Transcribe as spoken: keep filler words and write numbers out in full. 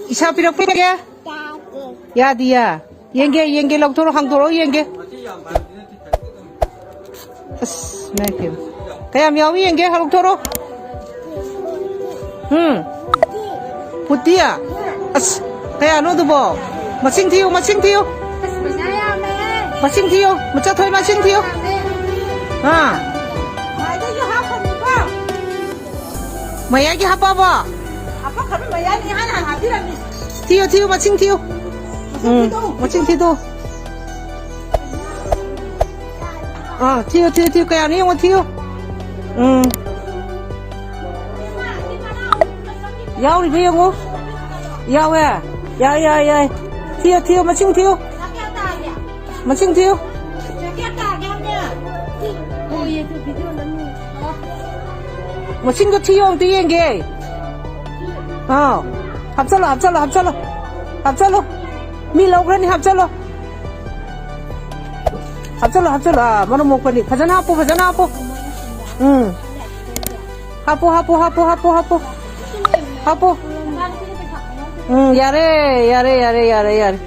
ꯏꯁꯥ ꯄꯤꯔꯛꯄ ꯌꯥꯒꯦ? ꯌꯥꯗꯤꯌꯦ꯫ ꯌꯦꯡꯒꯦ, ꯌꯦꯡꯒꯦ, ꯂꯧꯊꯣꯔꯛꯑꯣ, ꯍꯥꯡꯗꯣꯔꯛꯑꯣ, ꯌꯦꯡꯒꯦ꯫ ꯑꯁ, ꯏꯃꯥꯏ ꯄꯦꯝꯃ꯫ ꯀꯌꯥꯝ ꯌꯥꯎꯏ ꯌꯦꯡꯒꯦ, ꯂꯧꯊꯣꯔꯛꯑꯣ꯫ ꯎꯝ꯫ ꯐꯨꯠꯇꯤ? ꯑꯁ, ꯀꯌꯥꯅꯣ ꯑꯗꯨꯕꯣ? ꯃꯁꯤꯡ ꯊꯤꯌꯨ, ꯃꯁꯤꯡ ꯊꯤꯌꯨ꯫ ꯃꯁꯤꯡ ꯊꯤꯌꯨ, ꯃꯆꯥ ꯊꯣꯏ, ꯃꯁꯤꯡ ꯊꯤꯌꯨ꯫ ꯑꯥ꯫ ꯃꯌꯥꯏꯒꯤ ꯍꯥꯞꯄꯕꯣ? ꯍꯥꯄꯛꯈ꯭ꯔꯕ ꯃꯌꯥꯏꯅꯤ, ꯏꯍꯥꯟ ꯍꯥꯟꯅ ꯍꯥꯞꯄꯤꯔꯝꯃꯤ꯫ ꯊꯤꯌꯨ, ꯊꯤꯌꯨ, ꯃꯁꯤꯡ ꯊꯤꯌꯨ꯫ ꯎꯝ, ꯃꯁꯤꯡ ꯊꯤꯗꯣ꯫ ꯑꯥ, ꯊꯤꯌꯨ, ꯊꯤꯌꯨ, ꯊꯤꯌꯨ, ꯀꯌꯥꯅꯣ ꯌꯦꯡꯉꯣ, ꯊꯤꯌꯨ꯫ ꯎꯝ꯫ ꯌꯥꯎꯔꯤꯕ ꯌꯦꯡꯉꯣ꯫ ꯌꯥꯎꯋꯦ꯫ ꯌꯥꯏ, ꯌꯥꯏ, ꯌꯥꯏ꯫ ꯊꯤꯌꯨ, ꯊꯤꯌꯨ, ꯃꯁꯤꯡ ꯊꯤꯌꯨ꯫ ꯃꯁꯤꯡ ꯊꯤꯌꯨ꯫ ꯃꯁꯤꯡꯗꯣ ꯊꯤꯌꯣ, ꯑꯝꯇ ꯌꯦꯡꯒꯦ꯫ ꯑꯥꯎ꯫ ꯍꯥꯞꯆꯜꯂꯣ, ꯍꯥꯞꯆꯜꯂꯣ, ꯍꯥꯞꯆꯜꯂꯣ꯫ ꯍꯥꯞꯆꯜꯂꯣ꯫ ꯃꯤ ꯂꯧꯈ꯭ꯔꯅꯤ, ꯍꯥꯞꯆꯜꯂꯣ꯫ ꯍꯥꯞꯆꯜꯂꯣ, ꯍꯥꯞꯆꯜꯂꯣ꯫ ꯑꯥ, ꯃꯔꯨꯝ ꯃꯣꯛꯄꯅꯤ꯫ ꯐꯖꯅ ꯍꯥꯞꯄꯨ, ꯐꯖꯅ ꯍꯥꯞꯄꯨ꯫ ꯎꯝ꯫ ꯍꯥꯞꯄꯨ, ꯍꯥꯞꯄꯨ, ꯍꯥꯞꯄꯨ, ꯍꯥꯞꯄꯨ, ꯍꯥꯞꯄꯨ꯫ ꯍꯥꯞꯄꯨ꯫ ꯎꯝ, ꯌꯥꯔꯦ, ꯌꯥꯔꯦ, ꯌꯥꯔꯦ, ꯌꯥꯔꯦ, ꯌꯥꯔꯦ꯫